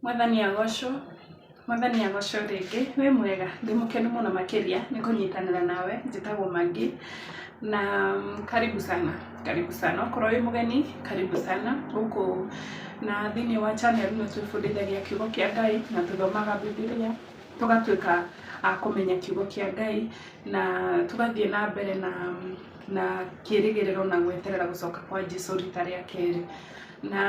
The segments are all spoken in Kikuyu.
Mwathani agocwo, Mwathani agocwo rĩngĩ, wĩ mwega, ndĩ mũkenu mũno makĩria nĩ kũnyitanĩra nawe, njĩtagwo Maggie na karibu sana, karibu sana, okorwo wĩ mũgeni karibu sana gũkũ na thĩiniĩ wa channel ĩno twĩbundithagia kiugo kĩa Ngai na tũthomaga Bibilia tũgatuĩka a kũmenya kiugo kĩa Ngai na tũgathiĩ na mbere na kĩrĩgĩrĩro na gweterera gũcoka kwa Jesũ rita rĩa kerĩ. Na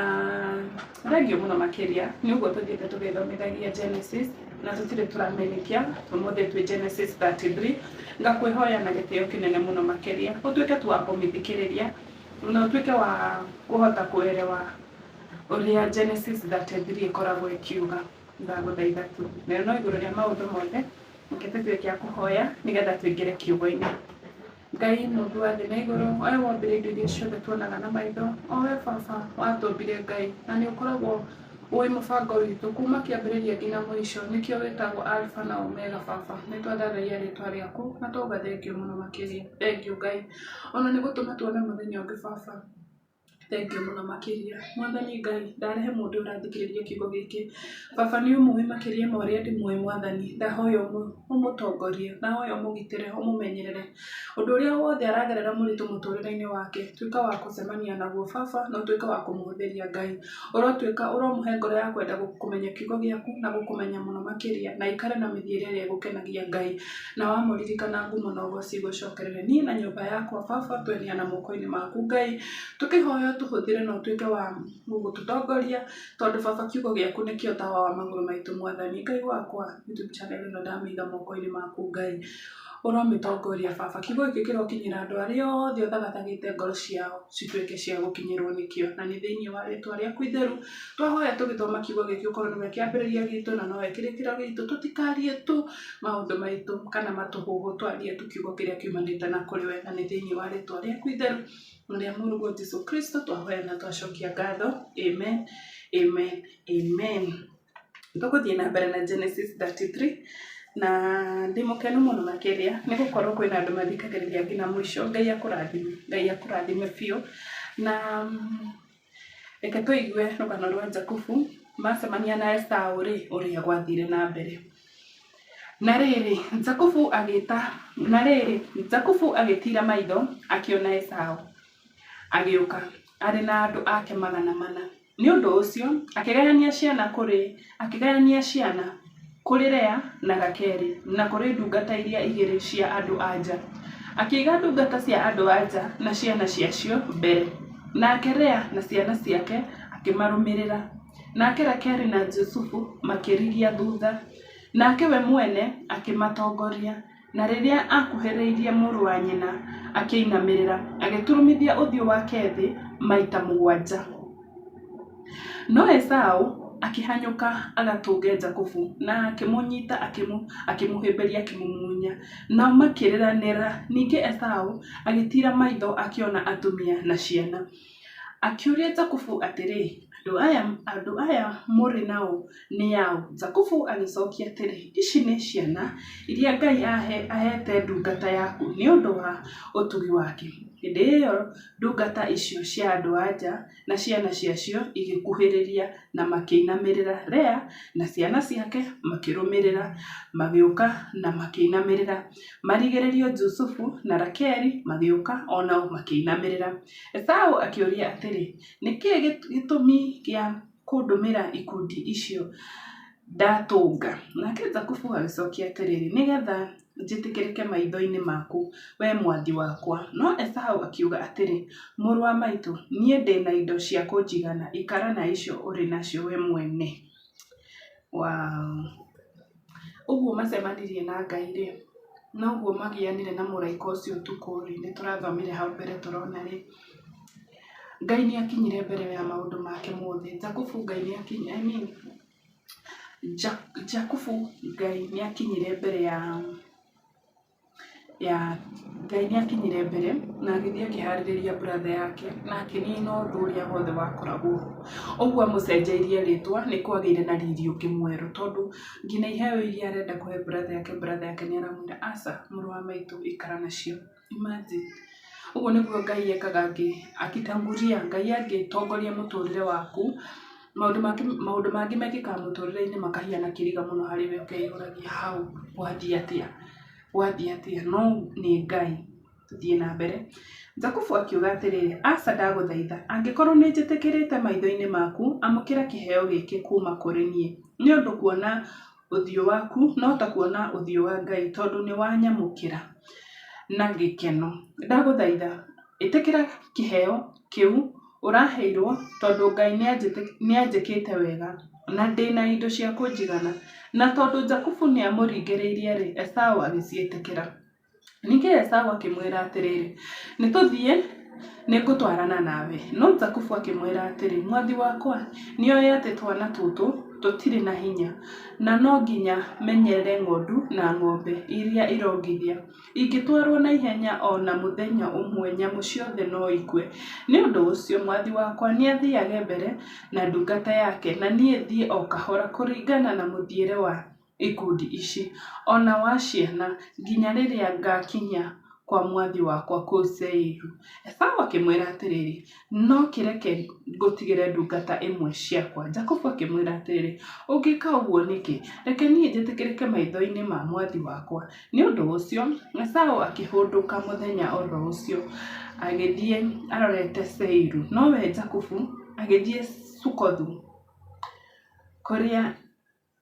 thengiũ mũno makĩria nĩ ũguo tũthiĩte tũgĩthomithagia Genesis na tũtirĩ tũramĩrĩkia, ũmũthĩ twĩ Genesis 33. Ngakwĩhoya na gĩtĩo kĩnene mũno makĩria ũtuĩke tu wa kũmĩthikĩrĩria na ũtuĩke wa kũhota kũerewa ũrĩa Genesis 33 ĩkoragwo ĩkiuga. Ndagũthaitha tu. Na no igũrũ rĩa maũndũ mothe, reke tũtuĩke a kũhoya nĩgetha tũingĩre kiugo-inĩ. Ngai mũmbi wa thĩ na igũrũ, we wombire indo iria ciothe tuonaga na maitho, o we baba watũmbire Ngai, na nĩ ũkoragwo ũĩ mũbango witũ kuma kĩambĩrĩria nginya mũico, nĩkĩo wĩtagwo Alpha na Omega baba, nĩ twathathaiya rĩtwa rĩaku na twauga thengiũ mũno makĩria, thengiũ Ngai, ona nĩ gũtũma tuone mũthenya ũngĩ baba. Thengiũ mũno makĩria. Mwathani Ngai, ndarehe mũndũ ũyũ ũrathikĩrĩria kiugo gĩkĩ. Baba nĩ ũmũĩ makĩria ma ũrĩa ndĩmũĩ Mwathani. Ndahoya ũmũtongorie, ndahoya ũmũgitĩre, ũmũmenyerere. Ũndũ ũrĩa wothe aragerera mũritũ mũtũrĩre-inĩ wake, tuĩka wa gũcemania naguo baba, na ũtuĩke wa kũmũhũthĩria Ngai. Ũrotuĩka, ũromũhe ngoro ya kwenda kũmenya kiugo gĩaku na gũkũmenya mũno makĩria, na aikare na mĩthiĩre ĩrĩa ĩgũkenagia Ngai. Na wamũririkana ngumo na ũgoci igũcokerere. Niĩ na nyũmba yakwa baba tweneana moko-inĩ maku Ngai, tũkĩhoya ũtũhũthĩre na ũtuĩke wa gũtũtongoria, tondũ baba kiugo gĩaku nĩkĩo tawa wa magũrũ maitũ Mwathani. Ngai wakwa, YouTube channel ĩno ndamĩiga moko-inĩ maku Ngai, ũromĩtongoria baba. Kiugo gĩkĩ kĩrokinyĩra andũ arĩa othe ũthagathagĩte ngoro ciao cituĩke cia gũkinyĩrwo nĩkĩo. Na nĩ thĩiniĩ wa rĩtwa rĩaku itheru twahoya tũgĩthoma kiugo gĩkĩ ũkorwo nĩwe kĩambĩrĩria gitũ na nowe kĩrĩkĩro gitũ, tũtikarie tu maũndũ maitũ kana matũhũhũ, twarie tu kiugo kĩrĩa kiumanĩte na kũrĩ we, na nĩ thĩiniĩ wa rĩtwa rĩaku itheru na rĩa mũrũguo Jesũ Kristo twahoya na twacokia ngatho. Amen, amen, amen. Tũgũthiĩ na mbere na Genesis 33 na ndĩ mũkenu mũno makĩria nĩ gũkorwo kwĩna andũ mathikagĩrĩria nginya mũico. Ngai akũrathime, Ngai akũrathime biũ. Na reke tũigue rũgano rwa Jakubu macemania na Esau rĩ, ũrĩa gwathire na mbere. Na rĩrĩ, Jakubu agĩta, na rĩrĩ, Jakubu agĩtiira maitho akĩona Esau agĩũka arĩ na andũ ake 400. Nĩ ũndũ ũcio akĩgayania ciana kũrĩ akĩgayania ciana kũrĩ Lea na Rakeli na kũrĩ ndungata iria igĩrĩ cia andũ-a-nja. Akĩiga ndungata cia andũ-a-nja na ciana ciacio mbere, nake Lea na ciana ciake akĩmarũmĩrĩra, nake Rakeli na Jusufu makĩrigia thutha, nake we mwene akĩmatongoria. Na rĩrĩa aakuhĩrĩirie mũrũ wa nyina, akĩinamĩrĩra, agĩturumithia ũthiũ wake thĩ maita mũgwanja. No Esau akĩhanyũka agatũnge Jakubu, na akĩmũnyita akĩmũhĩmbĩria akĩmũmumunya. Nao makĩrĩranĩra. Ningĩ Esau agĩtiira maitho akĩona atumia na ciana. Akĩũria Jakubu atĩrĩ, Andũ aya mũrĩ nao nĩ a ũ? Jakubu agĩcokia atĩrĩ, Ici nĩ ciana iria Ngai aheete ndungata yaku nĩ ũndũ wa ũtugi wake. Hĩndĩ ĩyo ndungata icio cia andũ-a-nja na ciana ciacio igĩkuhĩrĩria na makĩinamĩrĩra Lea na ciana ciake makĩrũmĩrĩra, magĩũka na makĩinamĩrĩra. Marigĩrĩrio Jusufu na Rakeli magĩũka o nao makĩinamĩrĩra. Esau akĩũria atĩrĩ, Nĩ kĩĩ gĩtũmi gĩa kũndũmĩra ikundi icio ndatũnga? Nake Jakubu agĩcokia atĩrĩ, Nĩ getha njĩtĩkĩrĩke maitho-inĩ maku, wee mwathi wakwa. No Esau akiuga atĩrĩ, Mũrũ wa maitũ, niĩ ndĩ na indo cia kũnjigana, ikara na icio ũrĩ nacio wee mwene. Wow. Ũguo macemanirie na Ngai-rĩ, noguo magianire na mũraika ũcio ũtukũ-rĩ, nĩ tũrathomire hau mbere tũrona rĩ, Ngai nĩ akinyire mbere ya maũndũ make mothe. Jakubu Ngai nĩ akinyire, I mean, Jakubu Ngai nĩ akinyire mbere ya ya Ngai nĩ akinyire mbere na agĩthiĩ akĩharĩrĩria brother yake na akĩnina ũthũ ũrĩa wothe wakoragwo ho. Ũguo amũcenjeirie rĩtwa nĩ kwagĩire na riri ũngĩ mwerũ tondũ nginya iheo iria arenda kũhe brother yake, brother yake nĩ aramwĩra aca mũrũ wa maitũ ikara nacio. Imagine. Ũguo nĩguo Ngai ekaga akitangulia, Ngai angĩtongoria mũtũrĩre waku. Maũndũ mangĩ maũndũ mangĩ mekĩkaga mũtũrĩre-inĩ makahiana kĩriga mũno harĩ we ũkeyũragia how gwathiĩ atĩa, gwathiĩ atĩa, no nĩ Ngai. Tũthiĩ na mbere. Jakubu akiuga atĩrĩrĩ, aca ndagũthaitha, angĩkorwo nĩ njĩtĩkĩrĩte maitho-inĩ maku, amũkĩra kĩheo gĩkĩ kuuma kũrĩ niĩ, nĩ ũndũ kuona ũthiũ waku no ta kuona ũthiũ wa Ngai, tondũ nĩ wanyamũkĩra na gĩkeno. Ndagũthaitha, ĩtĩkĩra kĩheo kĩu ũraheirwo, tondũ Ngai nĩanjĩkĩte wega, na ndĩ na indo cia kũnjigana. Na tondũ Jakubu nĩamũringĩrĩirie-rĩ, Esau agĩciĩtĩkĩra. Ningĩ Esau akĩmwĩra atĩrĩrĩ, Nĩ tũthiĩ, nĩ ngũtwarana nawe. No Jakubu akĩmwĩra atĩrĩ, Mwathi wakwa nĩ oĩ atĩ twana tũtũ tũtirĩ na hinya, na no nginya menyerere ng'ondu na ng'ombe iria irongithia. Ingĩtwarũo na ihenya o na mũthenya ũmwe, nyamũ ciothe no ikue. Nĩ ũndũ ũcio mwathi wakwa nĩ athiage mbere na ndungata yake, na niĩ thiĩ o kahora kũringana na mũthiĩre wa ikundi ici, o na wa ciana, nginya rĩrĩa ngaakinya kwa mwathi wakwa kũu Seiru. Esau akĩmwĩra atĩrĩrĩ, No kĩreke ngũtigĩre ndungata imwe ciakwa. Jakubu akĩmwĩra atĩrĩrĩ, Ũngĩka ũguo nĩkĩ? Reke niĩ njĩtĩkĩrĩke maitho-inĩ ma mwathi wakwa. Nĩ ũndũ ũcio Esau akĩhũndũka mũthenya o ro ũcio, agĩthiĩ arorete Seiru, nowe Jakubu agĩthiĩ Sukothu, kũrĩa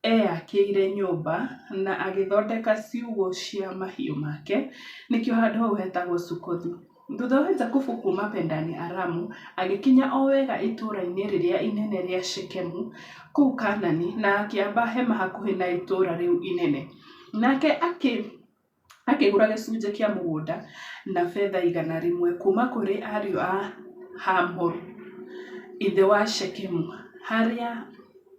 Eeyakĩire nyũmba na agĩthondeka ciugũ cia mahiũ make, nĩkĩo handũ hau hetagwo Sukothu. Thutha wa Jakubu kuuma Padani-aramu, agĩkinya o wega itũũra-inĩ rĩrĩa inene rĩa Shekemu kũu Kaanani, na akĩamba hema hakuhĩ na itũũra rĩu inene. Nake akĩgũra gĩcunjĩ kĩa mũgũnda na betha 100 kuuma kũrĩ ariũ a Hamoru ithe wa Shekemu, harĩa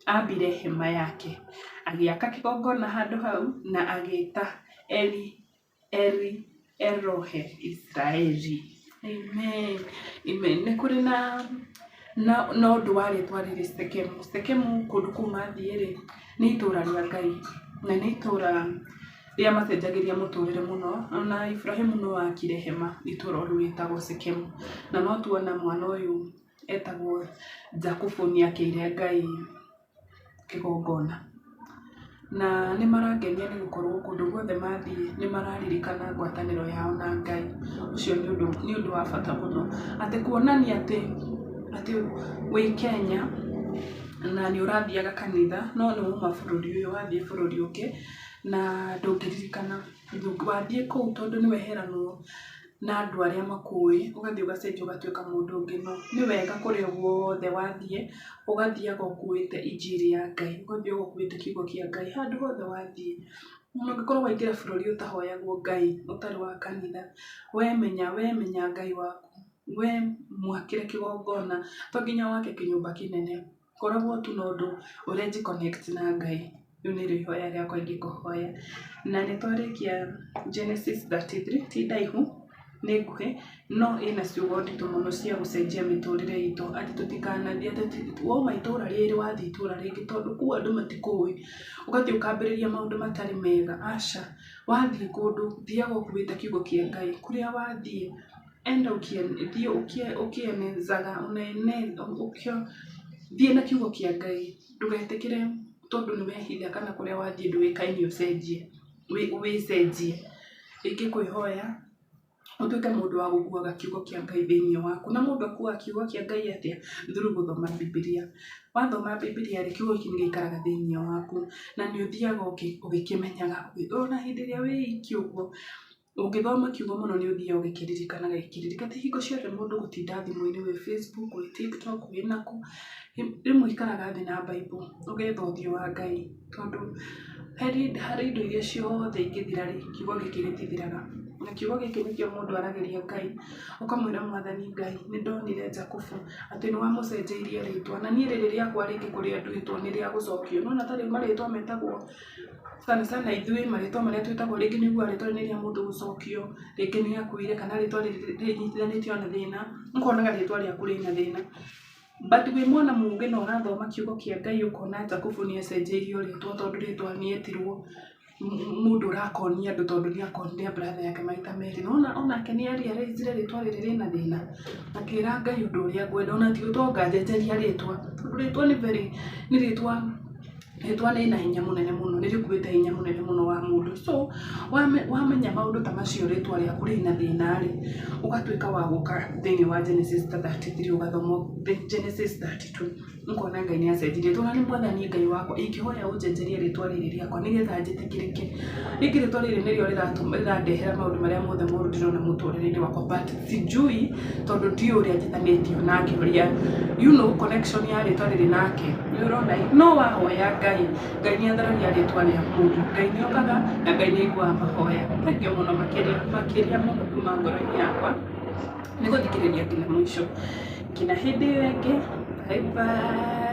aambire hema yake. Agĩaka kĩgongona handũ hau na agĩĩta Eli Elohe Isiraeli. Amen. Amen. Nĩ kũrĩ na na ũndũ wa rĩtwa rĩrĩ Shekemu. Shekemu kũndũ kũu mathiĩ rĩ, nĩ itũũra rĩa Ngai na nĩ itũũra rĩamacenjagĩria mũtũrĩre mũno. Ona Iburahĩmu no akire hema itũũra rĩu rĩtagwo Shekemu. Na no tuona mwana ũyũ etagwo Jakubu nĩ akĩire Ngai kĩgongona. Na nĩ marangenia nĩ gũkorwo kũndũ guothe mathiĩ nĩ mararirikana ngwatanĩro yao na Ngai. Ũcio nĩ ũndũ nĩ ũndũ wa bata mũno. Atĩ kuonania atĩ atĩ wĩ Kenya na nĩ ũrathiaga kanitha no nĩ wauma bũrũri ũyũ wathiĩ bũrũri ũngĩ na ndũngĩririkana, wathiĩ kũu tondũ nĩ weheranwo na andũ arĩa makũĩ, ũgathiĩ ũgacenjia ũgatuĩka mũndũ ũngĩ. No nĩ wega kũrĩa guothe wathiĩ, ũgathiaga ũkuĩte injiri ya Ngai, ũgathiaga ũkuĩte kiugo kĩa Ngai handũ hothe wathiĩ. Ona ũngĩkorwo waingĩra bũrũri ũtahoyagwo Ngai, ũtarĩ wa kanitha, we menya we menya Ngai waku, we mwakĩre kĩgongona, to nginya wake kĩnyũmba kĩnene. Koragwo tu na ũndũ ũrenji connect na Ngai, rĩu nĩrĩo ihoya rĩakwa ingĩkũhoya. Na nĩ twarĩkia Genesis 33, ti ndaihu nĩ nguhĩ, no ĩna ciugo nditũ mũno cia gũcenjia mĩtũrĩre itũ, atĩ tũtikanathiĩ atĩ wauma itũra rĩrĩ wathiĩ itũra rĩngĩ tondũ kũu andũ matikũĩ, ũgathiĩ ũkambĩrĩria maũndũ matarĩ mega, aca. Wathiĩ kũndũ, thiaga ũkuĩte kiugo kĩa Ngai, kũrĩa wathiĩ enda thiĩ ũkĩenezaga, thiĩ na kiugo kĩa Ngai, ndũgetĩkĩre tondũ nĩ wehitha kana kũrĩa wathiĩ ndũĩkaine ũcenjie, wĩcenjie. Ingĩkwĩhoya ũtuĩke mũndũ wa gũkuaga kiugo kĩa Ngai thĩiniĩ waku. Na mũndũ akuaga kiugo kĩa Ngai atĩa? Through gũthoma Bibilia. Wathoma Bibilia rĩ, kiugo gĩkĩ nĩ gĩikaraga thĩiniĩ waku na nĩ ũthiaga ũgĩkĩmenyaga. Ona hĩndĩ ĩrĩa wĩ iki ũguo, Ũngĩthoma kiugo mũno nĩ ũthiaga ũgĩkĩririkanaga gĩkĩririkana. Ti hingo ciothe mũndũ gũtinda thimũ-inĩ wĩ Facebook, wĩ TikTok, wĩ nakũ. Rĩmwe ikaraga thĩ na Bible ũgetha ũthiũ wa Ngai tondũ harĩ indo iria ciothe ingĩthira rĩ, kiugo gĩkĩ gĩtithiraga. Na kiugo gĩkĩ nĩkĩo mũndũ aragĩria Ngai, ũkamwĩra Mwathani Ngai nĩ ndonire Jakubu atĩ nĩ wamũcenjeirie rĩtwa na niĩ rĩrĩ rĩakwa rĩngĩ kũrĩa nduĩtwo nĩ rĩa gũcokio. Nĩ wona ta rĩu marĩtwa metagwo sana sana ithuĩ marĩtwa marĩa twĩtagwo rĩngĩ nĩ ũiguaga rĩtwa rĩrĩ nĩ rĩa mũndũ gũcokio, rĩngĩ nĩ akuire kana rĩtwa rĩrĩ rĩnyitithanĩtio na thĩna, ũkonaga rĩtwa rĩaku rĩna thĩna. But wĩ mwana mũgĩ na ũrathoma kiugo kĩa Ngai ũkona Jakubu nĩ acenjeirio rĩtwa tondũ rĩtwa nĩ etirwo. Mũndũ ũrakonia andũ tondũ nĩ akonire brother yake maita merĩ. Nĩwona onake nĩ a realize ire rĩtwa rĩrĩ rĩna thĩna, akĩra Ngai ũndũ ũrĩa ngwenda ona ti ũtonga njenjeria rĩtwa. Tondũ rĩtwa nĩ very nĩ rĩtwa rĩtwa rĩna hinya mũnene mũno, nĩ rĩkuĩte hinya mũnene mũno wa mũndũ. So wamenya maũndũ ta macio rĩtwa rĩaku rĩna thĩna rĩ, ũgatuĩka wa gũka thĩiniĩ wa Genesis ta 33 ũgathoma Genesis 32. Ũkona Ngai nĩ acenjirie. Tũra nĩ mwathani Ngai wakwa, ingĩhoya ũnjenjerie rĩtwa rĩrĩ rĩakwa nĩgetha njĩtĩkĩrĩke. Rĩngĩ rĩtwa rĩrĩ nĩrĩo rĩrandehera maũndũ marĩa mothe moru ndĩrona mũtũrĩre-inĩ wakwa but sijui tondũ ndiũĩ ũrĩa njĩtanĩtio nake ũrĩa connection ya rĩtwa rĩrĩ nake. Nĩ ũrona ĩ? No wahoya Ngai, Ngai nĩ atharagia rĩtwa rĩa mũndũ. Ngai nĩ okaga na Ngai nĩ aiguaga mahoya. Thengiũ mũno makĩria makĩria mũno kuma ngoro-inĩ yakwa nĩ gũthikĩrĩria nginya mũico. Nginya hĩndĩ ĩyo ĩngĩ, bye bye.